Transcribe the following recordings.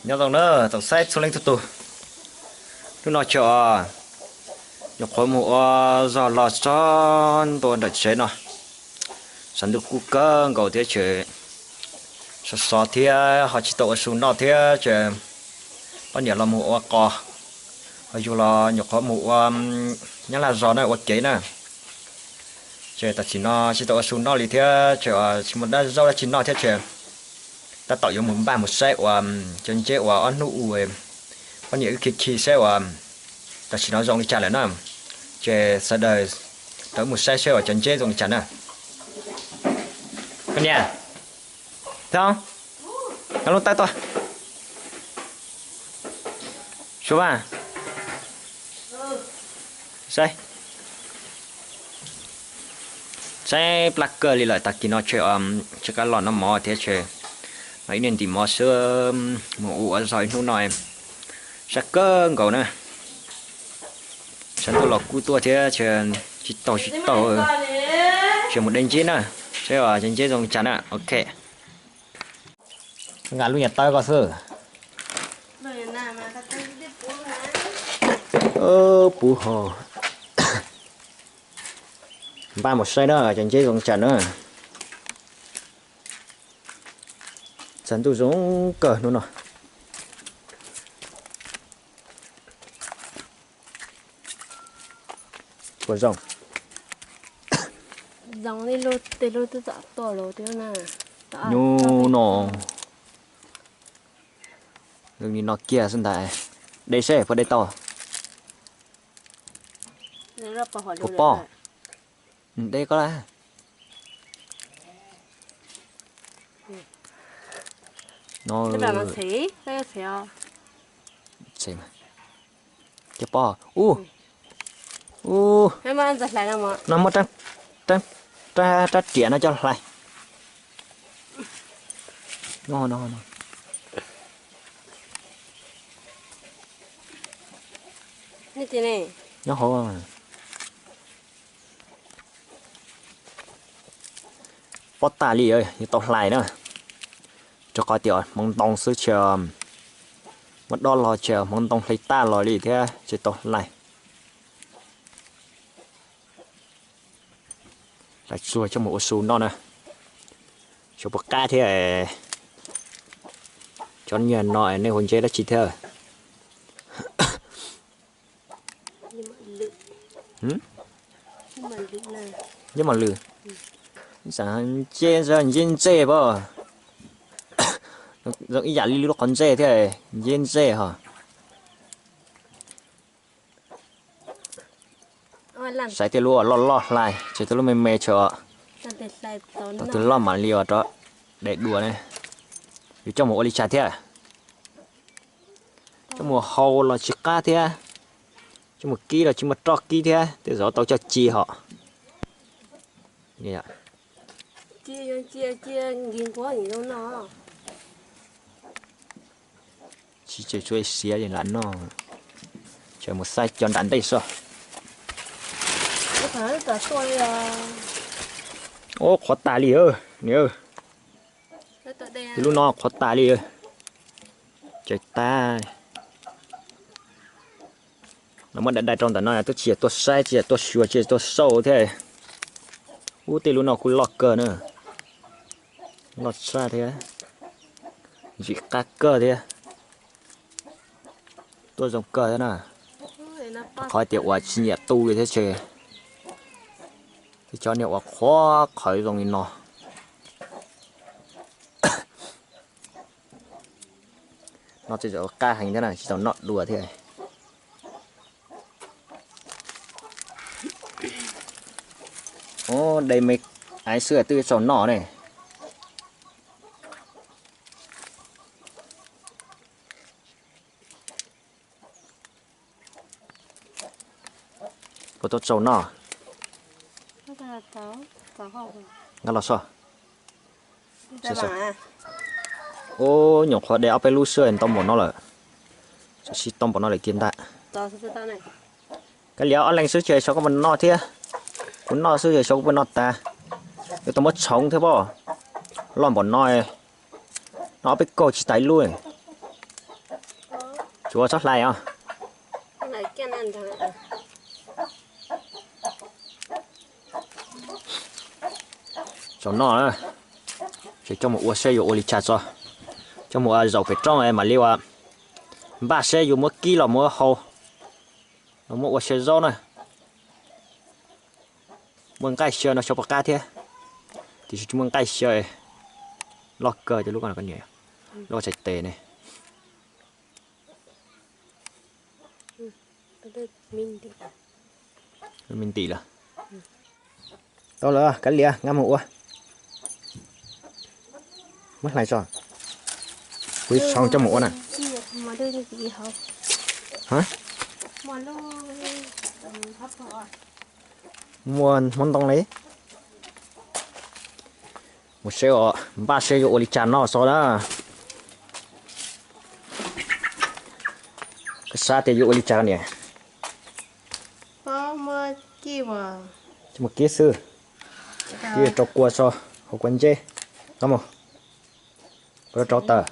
Nyob zoo na, tsoom saib txhua leej txhua tus. Hnub no ces nyuam qhuav mus ua zog los txog ntua nram tsev no. Sav ntuj kub kawg nkaus thiab ces sov sov thiab ho tsis tau ua su noj thiab ces poj niam los mus ua qos, ho yus los nyuam qhuav mus ua nyab laj zos na, ua kev na. Ces tam sim no tsis tau ua su noj li thiab ces tsis muaj dab zaub dab tsi noj thiab ces tab tom yuav mus npaj mus saib uas cov nceb uas ob hnub ub poj niam wb khi khi saib uas tam sim no zoo li cas lawm na. Ces sawv daws rov mus saib saib uas cov nceb zoo li cas na. Koj niam, Thov, nqa lub tawb tuaj. Suav, saib, saib plab kawg li lawm, tag kis no ces tsis qab los noj mov thiab ces no ib niag ntim mov xwb, mus ua ua zog ib hnub no, sab kawg nkaus na. Sab ntuj los kub tuaj thiab ces tsis taus tsis taus, ces mus de nceb na, saib cov nceb zoo li cas na. Ok. Nqa lub nyuag tawb ko xwb. Puv ho. Npaj mus saib na, cov nceb zoo li cas na. Tsav ntuj zoo kawg hnub no. Puas zoo? Zoo li lub tej lub twb txawm tuaj los thiab na. Nyuj no. Zoo li no kiag xwb ntag. De seb puas de tau. Puas pom? De koj la. No. Cov pom. Ub, ub, no muab rab riam no coj hlais. No, no, no. Nyob hauv. Pob tas li, yuav tau hlais na. Rau qhov tias hmoov ntoo xwb ces muab dob los ces hmoov ntoo hlais tag los li thiab tsis tau hlais. Hlais tsuag coj mus ua su noj na. Xyov puas qab thiab. Cov niag no nej hu nceb dab tsi thiab? Nceb mos lwm. Nceb, nceb ntxej pob. Zoo ib yam li lub qhov ntxej thiab, nceb ntxej ho. Saib tej lub loj loj hlais, ces tej lub me me ces tau twg loj mam li ua rau de dua ne. Yuav coj mus ua li cas thiab? Coj mus hau los tsis qab thiab, coj mus kib los tsis muaj roj kib thiab, tej zaum tau coj ci hos. Tsis tseem tshuav siav li lam noj, tseem mus xav cov nram ntej xwb. Ub, qhuav tas li niam. Tej lub no qhuav tas li. Ces tag, los muab dai dai rau ntawm no twb tsis yog tuaj saib, tsis yog tuaj xyuas, tsis yog tuaj xauj thiab. Ub, tej lub no kuj loj kawg na, loj tshaj thiab, ntsim qab kawg thiab, tuaj zoo kawg thiab na. Qhov tias uas tsis nyiam tu li thiab ces, tej cov niag uas qhuav qhawv zoo li no. No tej zaum qab heev thiab na, tsis tau noj dua thiab. Ub, de me aiv xwb twb tsaus noj ne. Puas tau tsaus noj? Nqa los so. Ub, nyuam qhuav de ob peb lub xwb ntau npaum no lawm. Tam sim ntau npaum no lawm kiag ntag. Kav liam, ob leeg xwb ces xyov koj puas noj thiab. Kuv noj xwb ces xyov kuv puas noj tas. Yuav tau muab tshoov thiab pob. Loj npaum no, noj ob peb kaug tsis tas ib lub. Tsuav txhob hlais os. Tsaus noj na, ces coj mus ua seb yuav ua li cas tso. Coj mus ua zaum pem roob mam li ua npaj seb yuav muab kib los muab hau, los muab ua siab zaub na. Muaj nqaij xyaw no xyaw pov qab thiab, tiam sis tsis muaj nqaij xyaw. Loj kawg cov lub ko no, lub txhais tes ne. Me ntim lawm. Tau lawm, kav liam, nqa mus ua. Muab hlais tso, kuv ib tshau coj mus ua na. Muaj hmoov ntoo li. Mus seb os, npaj seb yuav ua li cas noj so na. Koj xav tias yuav ua li cas niam? Muab kib xwb, kib rau kua so, hauv kua nceb. Nqa mus, rau rau tawm,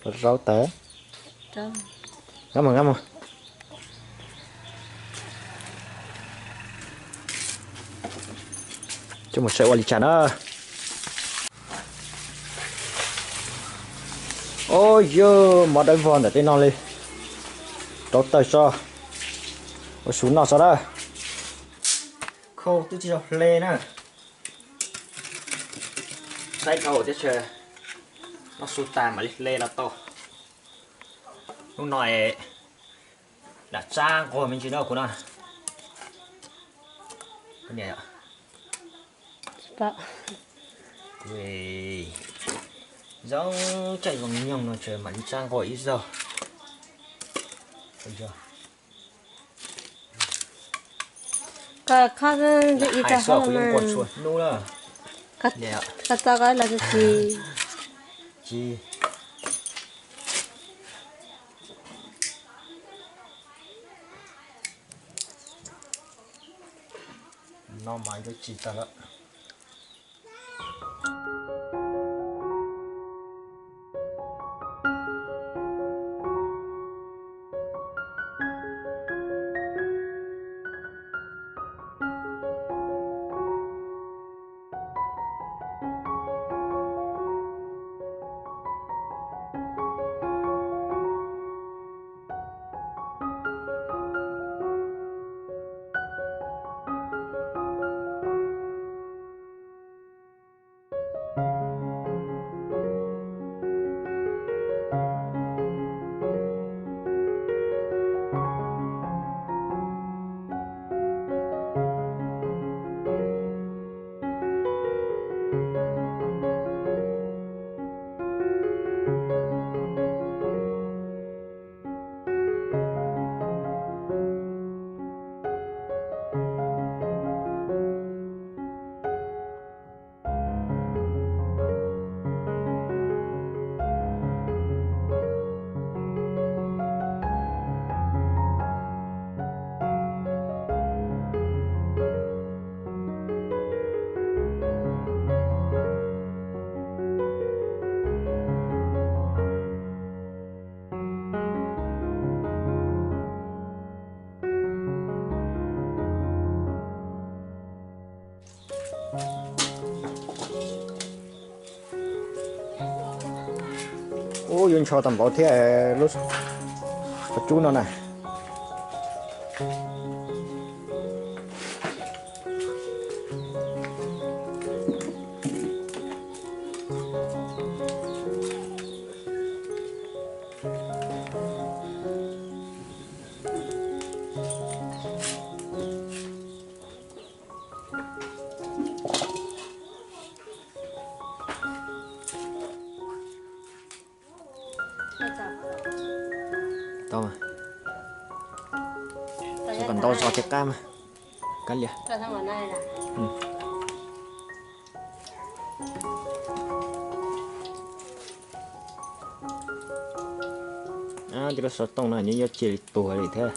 rau rau tawm. Nqa mus, nqa mus. Coj mus saib ua li cas na. Ub, yog mov dawb vog ntawm tej no li. Rau tawm so, ua su noj so na. Khau twb tsis tau hle na. Saib dhau thiab, noj su tas mam li hle los tau. Hnub no dam tsab nquag me ntsis no kuv no. Zoo caij zoo nyoog no tseem mam li tsab nquag ib zaug. Hais xwb kuv yeej nquag txhua hnub na. Koj txo koj los tsis. No mas yuav tsis tag lawm. Ub, yuav ntsho tau npaum thiab lub qhov cub no na. Tau mas. Kom ntau zog thiaj qab mas. Kav liam. Cov lub xov tooj no nyob nyob cia li tuag li thiab.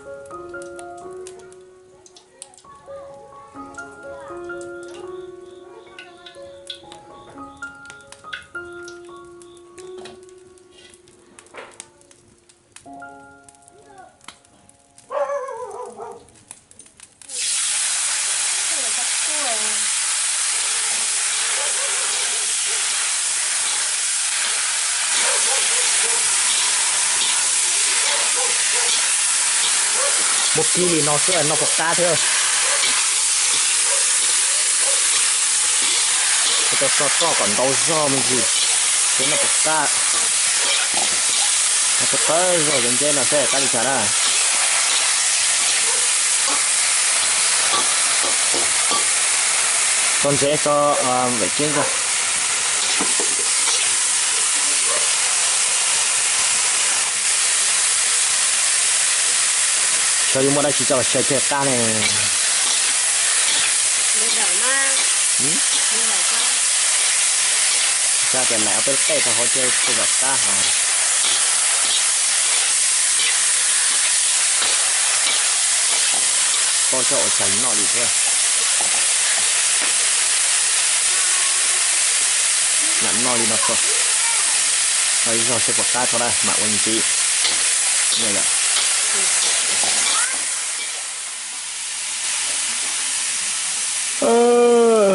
Muab kib li no xwb noj puas qab thiab. Tau so toj kom ntau zog me ntsis, thiab noj puas qab. Noj puas qab zog cov ntses no xwb qab li cas na. Tso ntses tso, vam ceeb tso. Xyov yuav muaj dab tsi coj los xyaw thiaj qab ne. Xyov tias lam ua peb tej rau hauv thiaj kom qab hos. Poj coj ua cas noj li thiab. Lam noj li no tso. Noj ib zog seb puas qab tso na mam ua ntxiv.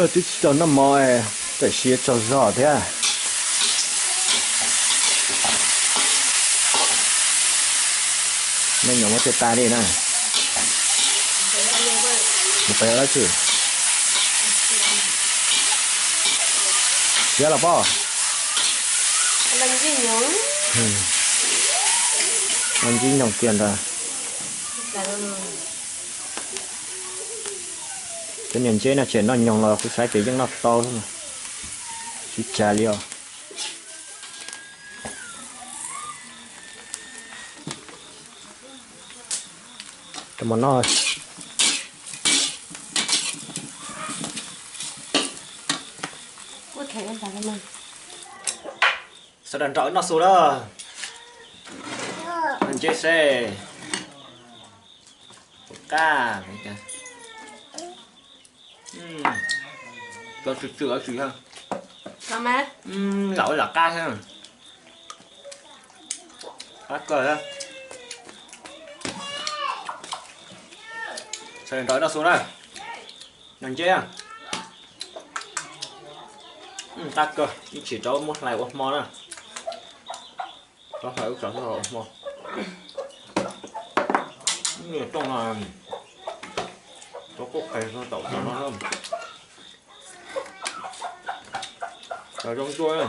Twb tsis tau noj mov, tam sim yuav tsaug zog thiab. Me nyuam muab tej tas li na. Mus pem dab tsi? Siav los poj? Los ntsib nyoog kiag ntawd. Cov niag ntses no tseem noj nyoog los kuv xav tias yeej noj tau, tsis cas li os. Rau mov noj. Sawv daws nrog wb noj xu na. Ntses seb qab. Cov tsw tsw dab tsi, lam lam qab thiab. Qab kawg. Sawv daws nrog wb noj xu na. Noj ntses. Qab kawg, ib chim rov muab hlais ua hmo na. Rov hlais ua tsov ua hmo. Rooj no, rov kuj qhais tau tom no. Cov zoo ntsuab.